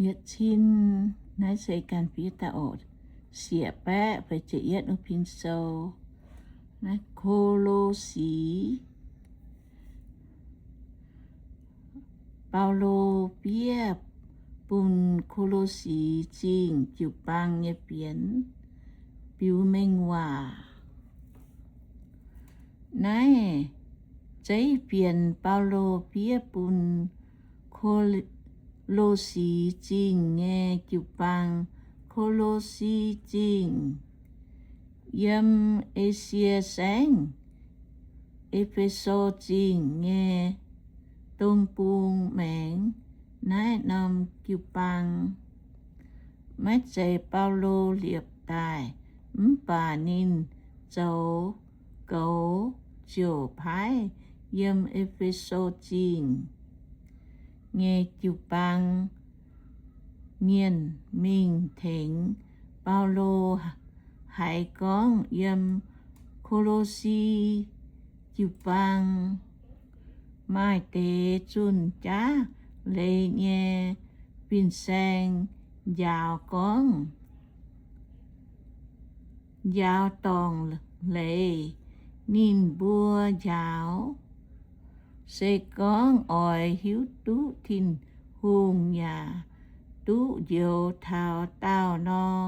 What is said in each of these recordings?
yietc cin, naaiv se ganh fiev daaih oc. Sieqv baeqv feix ziepc yietv, Pin Sou. Naaiv Ko^lo^si, Baulo fiev bun Ko^lo^si Zingh jiu-baang nyei fienx biux mengh waac. Naaiv zeiv fienx Baulo fiev bun Ko^lo^si Zingh nyei jiu-baang. Ko^lo^si Zingh yiem Esie Saengv, E^fe^so Zingh nyei dong bung maengx. Naaiv norm jiu-baang maiv zeiz Baulo liepc daaih, mv baac ninh zoux goux ziouc paaiv yiem E^fe^so Zingh nyei jiu-baang mienh mingh tengx Baulo haiz gorngv yiem Ko^lo^si jiu-baang maaih deix zunh jaav leiz nyei fin-saeng njaaux gorngv, njaaux dorngc leiz. Ninh mbuo njaaux se gorngv oix hiuv duqv Tin-Hungh yaac duqv njoux taux daauh nor,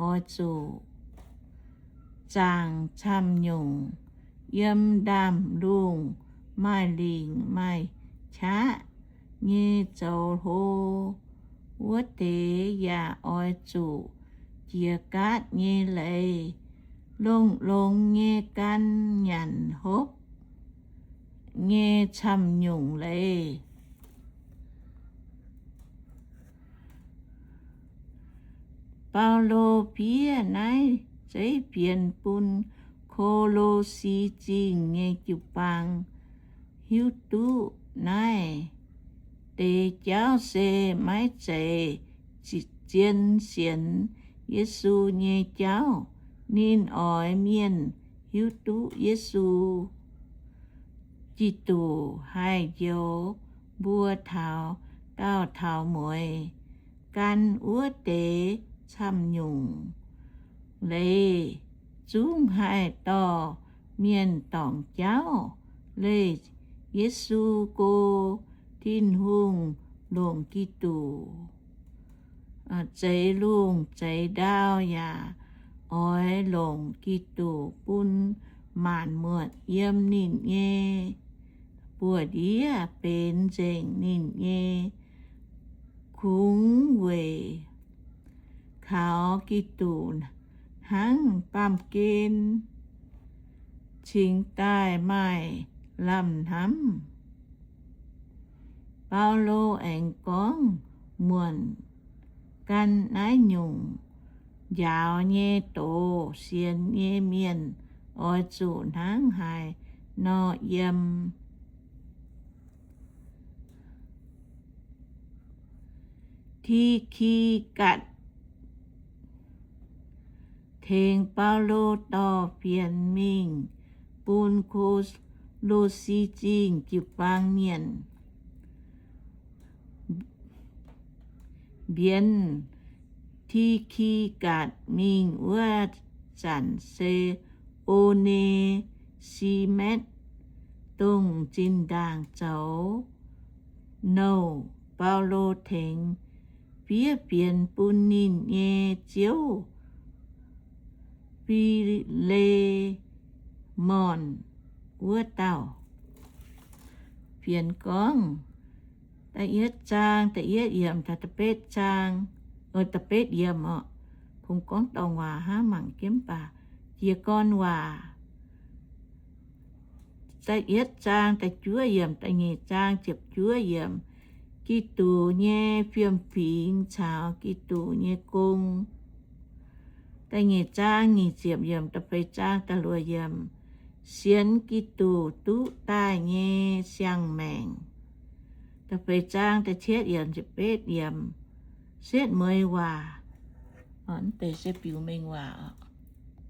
oix zuqc zaangc camv-nyungc yiem ndaamv-lungh maaih lingc maaih qaqv nyei zoux hlo wuov deix, yaac oix zuqc jiex gaatv nyei leiz, longx-longx nyei gan nyanc hopv nyei camv-nyungc leiz. Baulo fiev naaiv zeiv fienx bun Ko^lo^si Zingh nyei jiu-baang hiuv duqv naaiv deix jauv se maiv zeiz zien sienx Yesu nyei jauv. Ninh oix mienh hiuv duqv Yesu Giduc haih njoux mbuo taux daauh taux mueiz gan wuov deix camv-nyungc leiz, zungv haih dorh mienh dorngc jauv leih Yesu go. Tin-Hungh longc Giduc zeix lungh zeix ndau yaac oix longc Giduc bun maanc muotc yiem ninh nyei buoz-ndiev benx nzengc ninh nyei. Kungx weic kaux Giduc hnangv baamh gen cingx daaih maaih lamh hnamv. Baulo aengx gorngv muonc gan naaiv nyungc njaaux nyei doz sienx nyei mienh oix zuqc hnangv haaix nor yiem. Ti^ki^gatc tengx Baulo dorh fienx mingh bun Ko^lo^si Zingh jiu-baang mienh. Mbienx Ti^ki^gatc mingh wuov zanc se O^ne^si^matv dongh zinh ndaangc zoux nouh Baulo tengx fiev fienx bun ninh nyei ziouv, Fi^le^mon, wuov dauh. Fienx gorngv, da'yietv zaang, da'yietv yiemc, da'betv zaang, da'betv yiemc oc. Kungx gorngv dorngc waac hnangv, mangc jienv baac. Jiez gorn waac, da'yietv zaang da'juov yiemc, da'nyeic zaang ziepc juov yiemc. Giduc nyei fiem-fingx caux Giduc nyei gong. Da'nyeic zaang nyic ziepc yiemc, da'feix zaang da'luoqc yiemc. Sienx Giduc duqv daaih nyei siang-maengc. Da'feix zaang da'cietv yiemc, ziepc betv yiemc. Setv mueiz waac, deix se biux mengh waac.